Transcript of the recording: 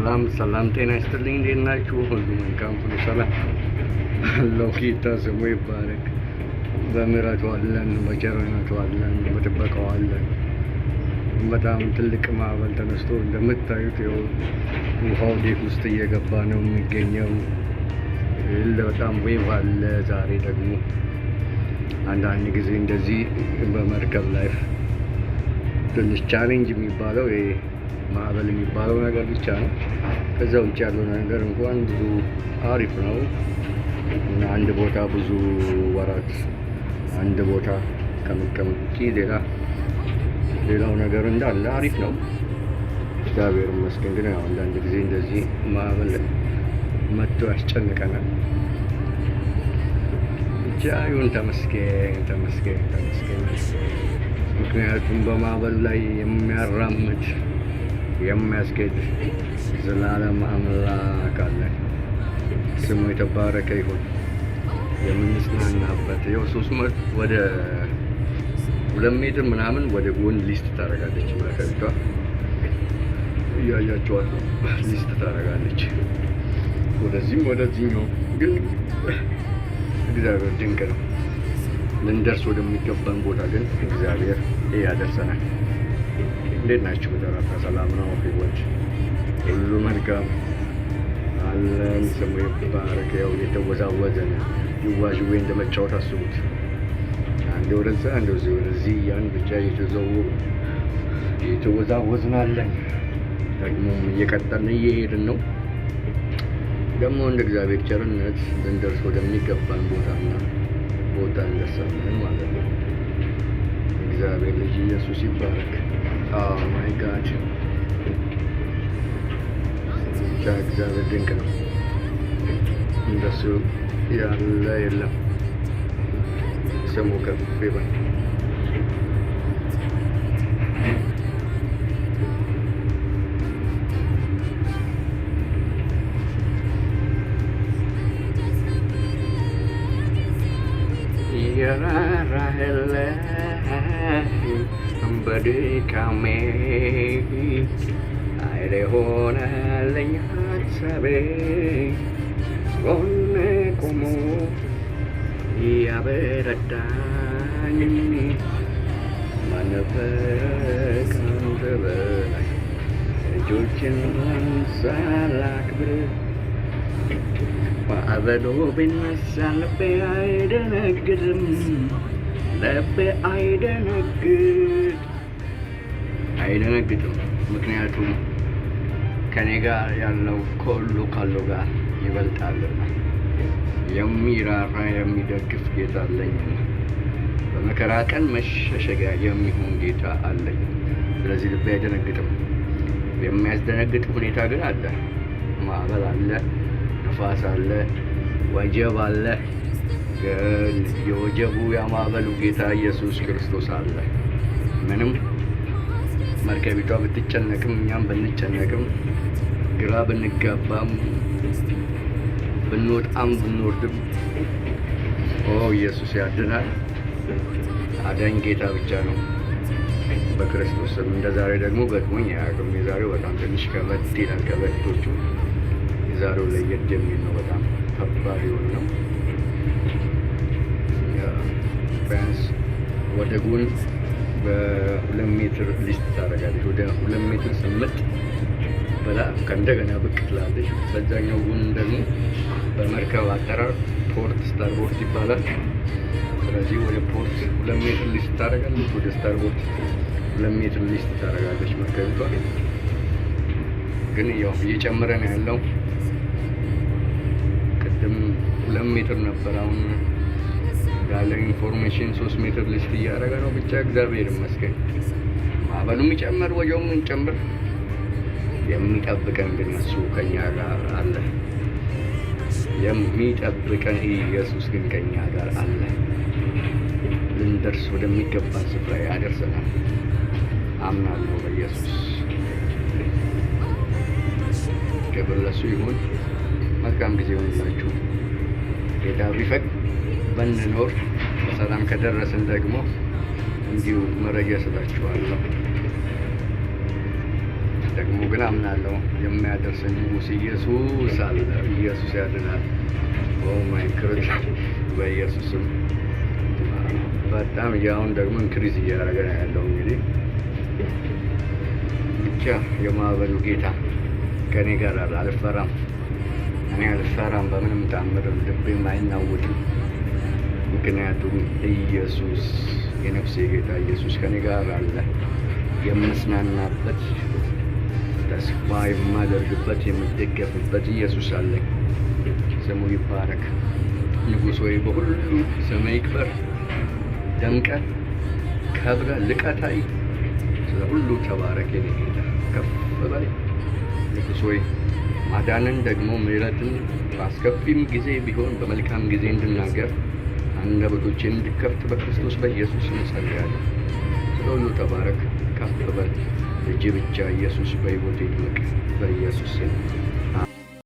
ሰላም ሰላም፣ ጤና ይስጥልኝ። እንዴት ናችሁ? ሁሉ መልካም፣ ሁሉ ሰላም አለው። ጌታ ስሙ ይባረክ። በምሕረቱ አለን፣ በቸርነቱ አለን፣ በጥበቃው አለን። በጣም ትልቅ ማዕበል ተነስቶ እንደምታዩት ይኸው ውሃው deck ውስጥ እየገባ ነው የሚገኘው። በጣም wave አለ። ዛሬ ደግሞ አንዳንድ ጊዜ እንደዚህ በመርከብ life ትንሽ challenge የሚባለው ይሄ ማዕበል የሚባለው ነገር ብቻ ነው። ከዛ ውጭ ያለው ነገር እንኳን ብዙ አሪፍ ነው እና አንድ ቦታ ብዙ ወራት አንድ ቦታ ከመቀመጥ ውጪ ሌላው ነገር እንዳለ አሪፍ ነው። እግዚአብሔር ይመስገን። ግን ያው አንዳንድ ጊዜ እንደዚህ ማዕበል መጥቶ ያስጨንቀናል። ብቻ ይሁን፣ ተመስገን፣ ተመስገን፣ ተመስገን። ምክንያቱም በማዕበሉ ላይ የሚያራምድ የሚያስኬድ ዘላለም አምላክ አለ። ስሙ የተባረከ ይሁን። የምንጽናናበት ይኸው 300 ወደ 2 ሜትር ምናምን ወደ ጎን list ታደርጋለች መርከቢቷ። እያያቸዋት ነው። List ታደርጋለች ወደዚህም ወደዚህኛው። ግን እግዚአብሔር ድንቅ ነው። ልንደርስ ወደሚገባን ቦታ ግን እግዚአብሔር ያደርሰናል። እንዴት ናችሁ? በተረፈ ሰላም ነው? ህይወት ሁሉ መልካም አለን። ስሙ ይባረክ። ያው እየተወዛወዘ ነው። ዥዋዥዌ እንደመጫወት አስቡት። አንዴ ወደዛ አንዴ ወደዚህ ያን ብቻ እየተወዛወዝን አለን። ደግሞም እየቀጠልን እየሄድን ነው። ደግሞ እንደ እግዚአብሔር ቸርነት ልንደርስ ወደሚገባን ቦታና ቦታ እንደርሳለን ማለት ነው። እግዚአብሔር ልጅ ኢየሱስ ይባረክ። Oh my God፣ ብቻ እግዚአብሔር ድንቅ ነው። እንደሱ ያለ የለም። ስሙ ከፍ ይበል። የራራህልኝ በድካሜ ኃይል ሆነልኝ ሀሳቤ ጎኔ ቆሞ ያበረታኝ ማን ነበረ ካንተ በላይ? እጆቼን ላንሳ ላክብር። ማዕበሉ ቢነሳ ልቤ አይደነግጥም፣ ልቤ አይደነግጥ አይደነግጥም። ምክንያቱም ከኔ ጋር ያለው ከሁሉ ካለው ጋር ይበልጣልና የሚራራ የሚደግፍ ጌታ አለኝና በመከራ ቀን መሸሸጊያ የሚሆን ጌታ አለኝ። ስለዚህ ልቤ አይደነግጥም። የሚያስደነግጥ ሁኔታ ግን አለ። ማዕበል አለ፣ ነፋስ አለ፣ ወጀብ አለ። ግን የወጀቡ የማዕበሉ ጌታ ኢየሱስ ክርስቶስ አለ። ምንም መርከቢቷ ብትጨነቅም፣ እኛም ብንጨነቅም፣ ግራ ብንጋባም፣ ብንወጣም ብንወርድም፣ ኦ ኢየሱስ ያድናል። አዳኝ ጌታ ብቻ ነው። በክርስቶስ ስም እንደ ዛሬ ደግሞ ገጥሞኝ አያውቅም። የዛሬው በጣም ትንሽ ከበድ ይላል። ከበፊቶቹ የዛሬው ለየት የሚል ነው። በጣም ከባድ የሆነ ነው። ቢያንስ ወደ ጎን በ2 ሜትር list ታደርጋለች። ወደ 2 ሜትር ስምጥ ብላ ከእንደገና ብቅ ትላለች። በዛኛው ጎን ደግሞ በመርከብ አጠራር port starboard ይባላል። ስለዚህ ወደ port 2 ሜትር list ታደርጋለች። ወደ starboard 2 ሜትር list ታደርጋለች መርከቢቷ። ግን ያው እየጨመረ ነው ያለው። ቅድም 2 ሜትር ነበር። አሁን ያለ information 3 ሜትር list እያደረገ ነው። ብቻ እግዚአብሔር ይመስገን። ማዕበሉም ይጨምር ወጀቡም ይጨምር፣ የሚጠብቀን ግን እሱ ከኛ ጋር አለ። የሚጠብቀን ኢየሱስ ግን ከኛ ጋር አለ። ልንደርስ ወደሚገባን ስፍራ ያደርሰናል። አምናለሁ በኢየሱስ። ክብር ለሱ ይሁን። መልካም ጊዜ ይሁንላችሁ። ጌታ ቢፈቅድ ብንኖር በሰላም ከደረስን ደግሞ እንዲሁ መረጃ እሰጣችኋለሁ። ደግሞ ግን አምናለሁ የሚያደርሰኝ ንጉሥ ኢየሱስ አለ። ኢየሱስ ያድናል። Oh my God፣ በኢየሱስም በጣም አሁን ደግሞ increase እያደረገ ነው ያለው። እንግዲህ ብቻ የማዕበሉ ጌታ ከኔ ጋር አለ። አልፈራም፣ እኔ አልፈራም በምንም ታምር፣ ልቤም አይናወጥም። ምክንያቱም ኢየሱስ፣ የነፍሴ ጌታ ኢየሱስ ከኔ ጋር አለ። የምጽናናበት፣ ተስፋ የማደርግበት፣ የምደገፍበት ኢየሱስ አለኝ። ስሙ ይባረክ። ንጉሥ ሆይ፣ በሁሉ ስምህ ይክበር። ደምቀህ ከብረህ ልቀህ ታይ። ስለ ሁሉ ተባረክ የኔ ጌታ፣ ከፍ በል። ንጉሥ ሆይ፣ ማዳንን ደግሞ ምሕረትን በአስከፊም ጊዜ ቢሆን በመልካም ጊዜ እንድናገር አንደበቶቼን እንድከፍት በክርስቶስ በኢየሱስ ስም እጸልያለሁ። ስለ ሁሉ ተባረክ፣ ከፍ በል። ልጅ ብቻ ኢየሱስ በሕይወቴ ይድመቅ። በኢየሱስ ስም።